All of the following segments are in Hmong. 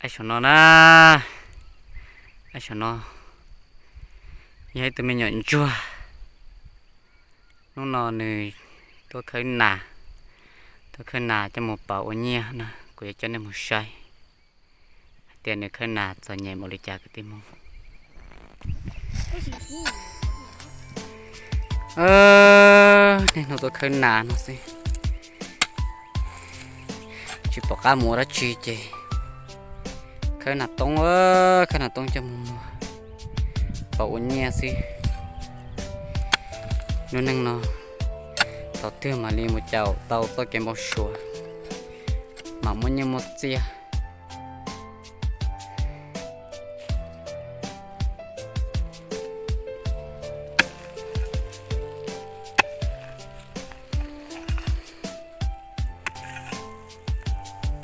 Saum no na, saum no yog ib tug me nyuam ntsuag. Hnub no nws tuaj khawb nas, tuaj khawb nas coj mus pauv ua nyiaj na, kuv yuav coj nej mus saib hais tias nws khawb nas txom nyem npaum li cas kwv tij Hmoob. Niaj hnub tuaj khawb nas no xwb, tsis pom qab mus ua dab tsi ces khawb nas toob, khawb nas toob coj mus muag pauv ua nyiaj xwb. Lub neej no thaum twg mam li mus caum tau txoj kev npau suav, mam muaj nyiaj muaj txiaj.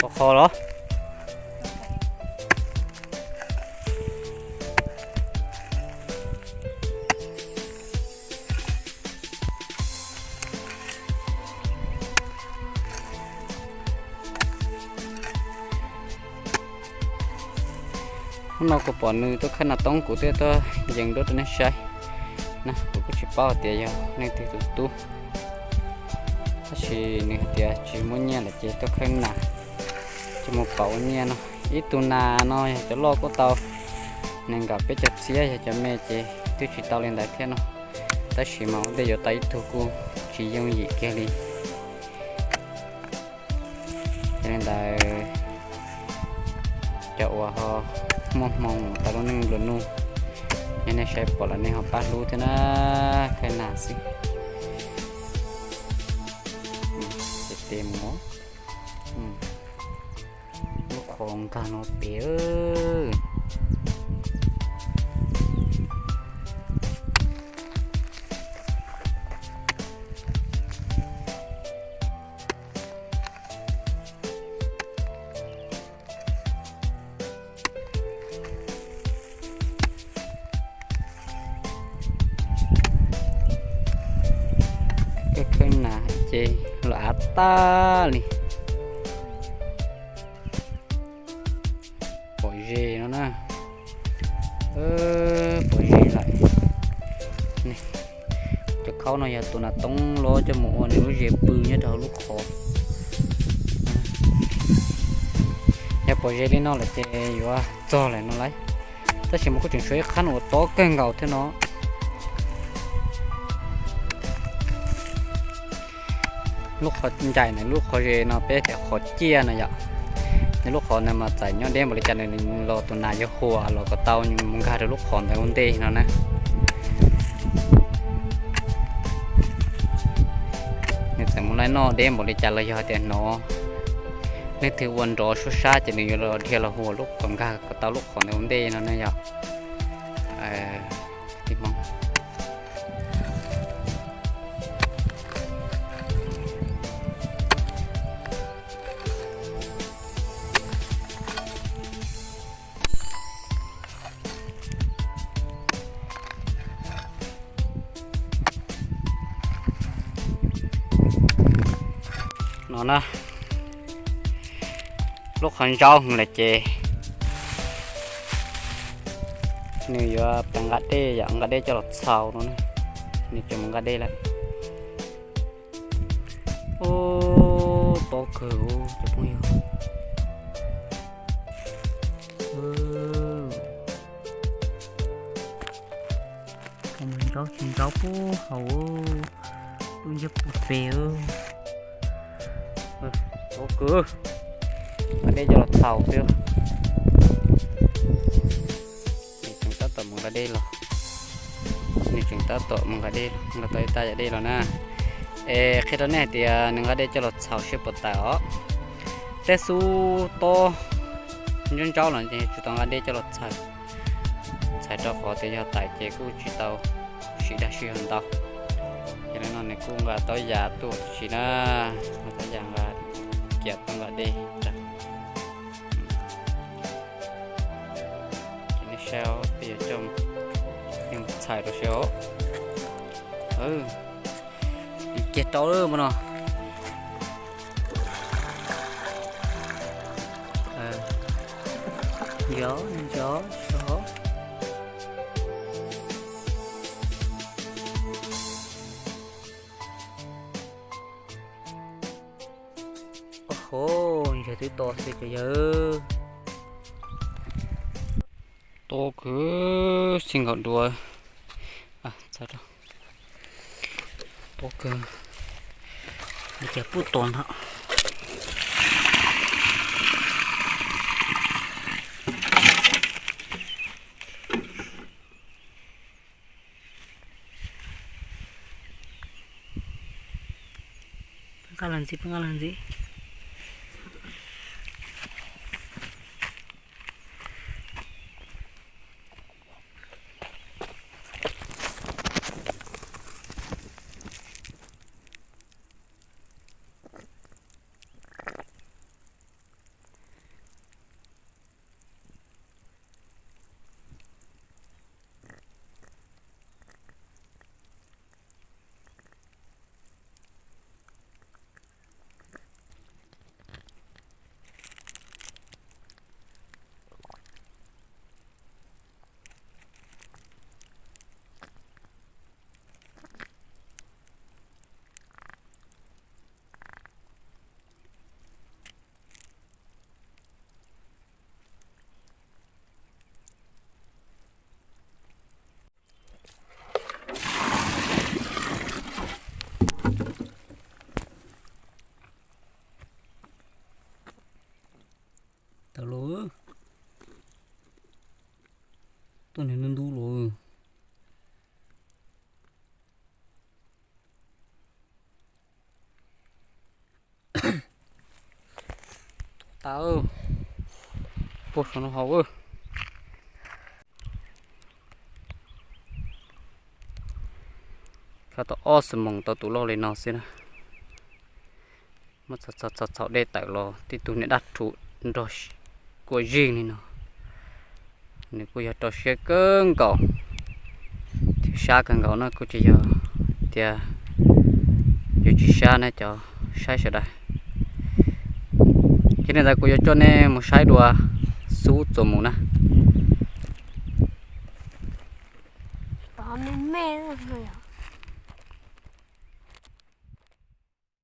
Pom qhov los? Hnub no kuv pom nws tuaj khawb nas toob, kuv thiaj tuaj yees duab rau nej saib na. Kuv kuj tsis paub hais tias yog leej twg tus tub, tab sis nws hais tias tsis muaj nyiaj lawm ces tuaj khawb nas coj mus pauv ua nyiaj no. Ib tug nas no yog cov loj kuj tau nees nkaum peb caug txhiab, yog cov me ces twb tsis tau li ntawd thiab no. Tab sis mas ua ntej yuav tau ib tug kuj tsis yooj yim kiag li. Yog li ntawd, cov uas ho muaj hmoo tau lub neej nplua nuj, yog nej saib pom los nej ho pab hlub thiab na, khawb nas xwb. Tes tes mus, lub qhov nkag no pem. Koj khawb nas ces los av tag li. Pom zes no na. Pom zes lawm. Cov khaub no yog tus nas toob los coj mus ua nws lub zes pw nyob rau hauv lub qhov. Yog pom zes li no lawm ces yuav txog lawm no lauj. Tab sis mas kuj tseem tshuav ib qhab uas tob kawg nkaus thiab no. Lub qhov ncaim na, lub qhov zes no peb tias qhov ciaj na yom. Nws lub qhov ntawd mas txawm nyob deb npaum li cas nws los tus nas yuav huam los kom tau mus nkag rau lub qhov ntawd ua ntej no na. Nws txawm mus laij noj deb npaum li cas los yog tias hnov leej twg ua nrov suab sab ces nws yuav los dhia los huam lub kom nkag kom tau lub qhov ntawd ua ntej no na yom. Kwv tij Hmoob. No na, lub qhov ntsaub heev lawm ces nws yuav pes nqa dej, yam nqa dej coj los txhaus no. Nws tseem mus nqa dej lawm. Ub, tob kawg cov phooj ywg. Ntsaub tsis ntsaub pub hauv, lub ntsiab pub pem. Tob kawg, nqa dej coj los txhaus xwb. Nws tseem tab tom mus nqa dej los, nws tseem tab tom mus nqa dej los, nqa tau ib tag yam dej los na. Es qhia rau nej hais tias nws nqa dej coj los txhaus seb puas tawm os. Tej xub tob ntsaub ntsaub los ces tsis tau nqa dej coj los txhaus, txhais rau qhov tias yog tawm ces kuj tsis tau siv dag siv zog ntau. Yog li no nws kuj nqa tau yam tuaj tib si na, nqa tau yam nqa kiag tuaj nqa dej. Ces nej saib os, peb yuav coj mus txhais rau seb os. Kiag rau lawm mas no. Yog, yog, yog. Ov, yawg twb to xwb cov yawg. To kawg, xij nkaus dua. To kawg, ua cas pub to ntag. Peb nqa los ntxiv, peb nqa los ntxiv. Tawm los, tuaj niag ntub ntub los. Tau, puag saum no hauv. Khav tau ob xuab moos tau tus loj li no xwb na. Muab txhaum txhaum dej tawm los tib tug niag dab rhuv nrog kua zig li no. Nws kuj yog rau siab kawg nkaus thiab sab kawg nkaus no, kuj tsis yog tias yuav tsis sab na cov saib sawv daws. Ces li ntawd kuv yuav coj nej mus saib dua xub txuas mus na.